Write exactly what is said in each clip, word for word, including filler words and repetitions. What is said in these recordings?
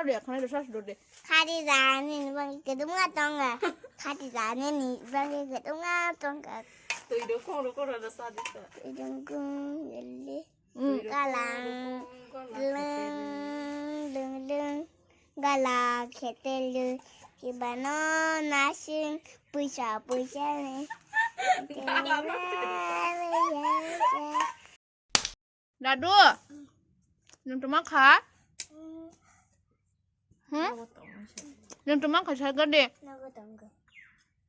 Rwya khanai rwsa sudode. Khati jani ni bagwi kwdwma tongo. Khati jani ni bagwi kwdwma tongo. Twi rw khong rw khong rw sa di sa. Twi rw khong rw. Mm. Twi rw khong rw khong, galang, galang, lwng, lwng, lwng. Gala khetelwi, kibano nasing, puisa, puisa ni. Dadu, nwng tongma kha? Hmm? Nwng tongma kha, sai gadi? Nogo tongo.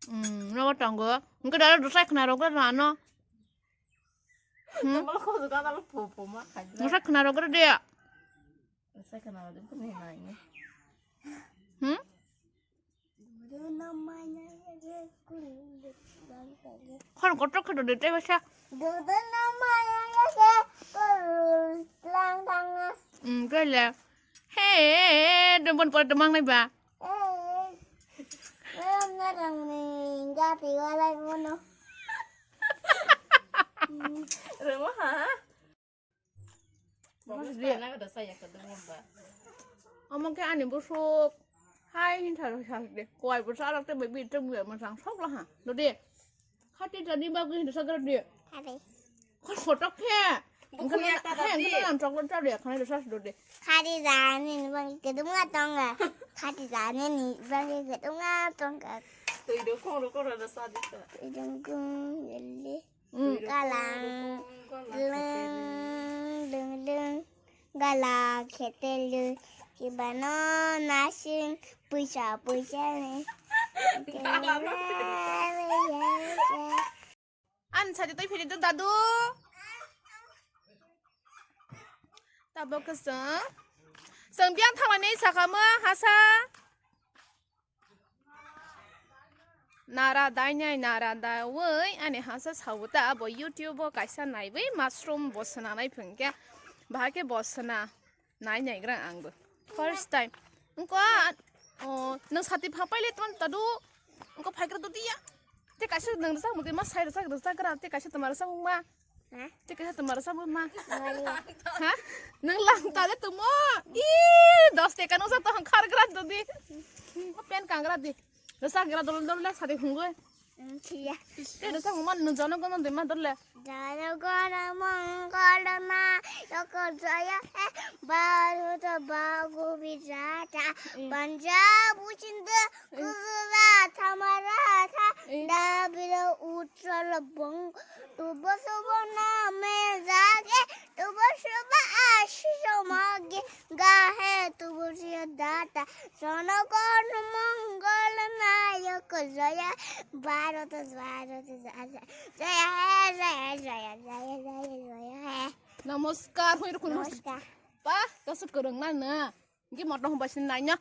Hmm, nogo tongo. Hwnkhe dadu dosai khna rwgwla rano. Hmm? Dosai khna rwgwla de. Hmm? Khorang kotor khe rwdi tei basa. Hmm, kele. He, he, he, he, dombon pore domang nai ba. Rwma ha? Omo khe ani bwswk. Hai hintharo sak de. Kowai bo salak tei bai bini tei buya mwchang sok laha. Dodi. Khati jani bagwi hinwi sagra di. Khati. Khor kotok khe. Bukhuk yakta da di. Hwnkhe ang chocolate cha de khani rwsa sudode. Khati jani bagwi kwdwma tongo. Khati jani bagwi kwdwma tongo. Twi rw khong rw khong rw sa di sa. Twi rw khong rw. Mm. Galang, lwng, lwng, lwng, gala khetelwi, kibano nasing, puisa, puisa ni. Ani sadi twi phiri do dadu. Tabuk khe chwng, chwng biyang thangmani sakha ma hasa. Nara dainai, nara daui, ani hasa sabuta abo YouTube o kaisa naiwi mushroom bo swnanai phwngkhe, bahai khe bo swnanai naigrang angbo. First time. Wngkha, o, nwng sati pha paile tong tadu, wngkha phaikra dodiya. Te kaisa nwng rwchapmung twi ma sai rwchak rwchakgra, te kaisa twma rwchapmung ma. Ha? Te kaisa twma rwchapmung ma. Mari. Ha? Nwng lang tade twmo. I, dos teka nwng sa tong khargra dodi. O pen kangra di. Rwchakgra dol dol le sadi hungoi. Mm, siya. Te rwchapmung ma nwng jono gono de ma dol le. Jana gana mangala na yoko jaya he. Bharat bagu bijata. Mm. Punjab uchinda Gujarat, Maratha, Dabira, Uttal, Bang, tubo subo name jage, tubo subo ashish mage, gahe tubo siya data, jonogon mongol nayak jaya, Bharat, Bharat, jaya, jaya, jaya, jaya, jaya, jaya, jaya, he. Namaskar, hoi rukun. Namaskar. Pa, kasu kurung na na. Hingke motom hwnba sini naina.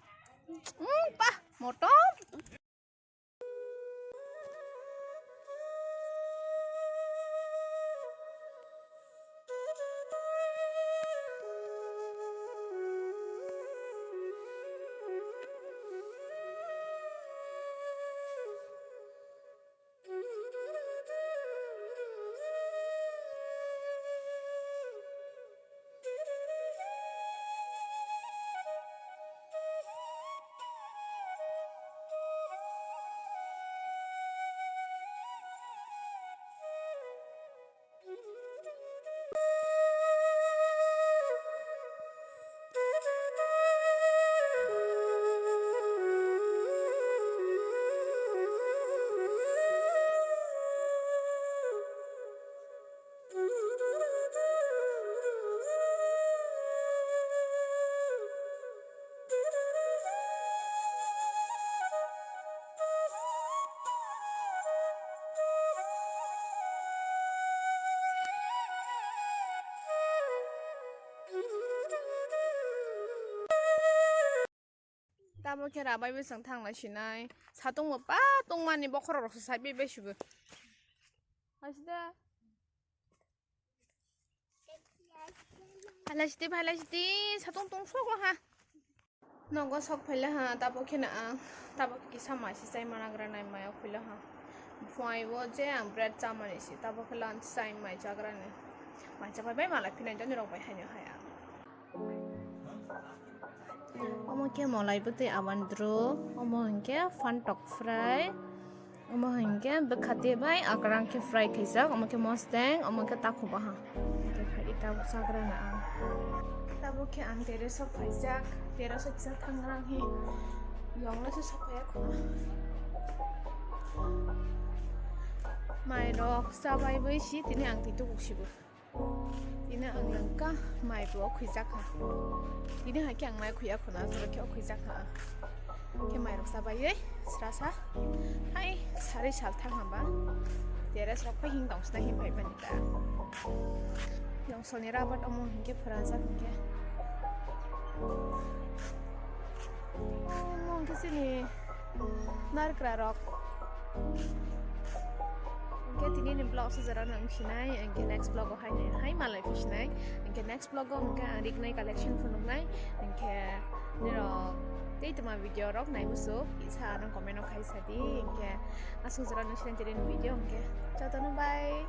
Hmm, pa, motom. Tamo khe rabai bwswng thanglai sinai. Satung bo pa tongmani bokhorok rok sai bai bai sibo. Haisida. Phailai sidi, phailai sidi, satung tong sok ha. Nogo sok phaila ha, tabo khe na ang, tabo khe kisa mai se chai mana gra nai mai o phaila ha. Phuai bo je ang bread chamani se, tabo khe lunch chai mai chagra ni. Mai chapai bai mala phinai jani rok bai haino hai ang. Omo khe molai bwtwi abandru, omo hinkhe phantok fry, omo hinkhe bwkhate bai akrang khe fry khaijak, omo khe mosteng, omo khe takhubaha. Ita bo chagra na ang. Tabuk khe ang terrace o phaijak, terrace o kisa thangrang hi yongla se sophaiya khuna. Mai rok chabai bai si tini ang twi tukuksibo. Tini ang langka mai bo khuijak kha. Tini hai khe ang mai khuya khuna, jora khe o khuijak kha. Khe mai rok chabai bai srasa. Hai sari sal thang hamba. Terrace rok pai hing tong sna him pai bani ta. Yong soni rabat omo hinkhe phwranjak hinkhe. Omo hinkhe chini narikra rok. Hinkhe tini ni vlog se jora nang sinai, hinkhe next vlog o hai nai, hai malai phi sinai, hinkhe next vlog o hinkhe ang rignai collection phunuknai, hinkhe nirok tei tuma video rok nai musu, isa ano comment o khai sadi, hinkhe aswk jora nang sinai tini ni video, hinkhe jotono bye.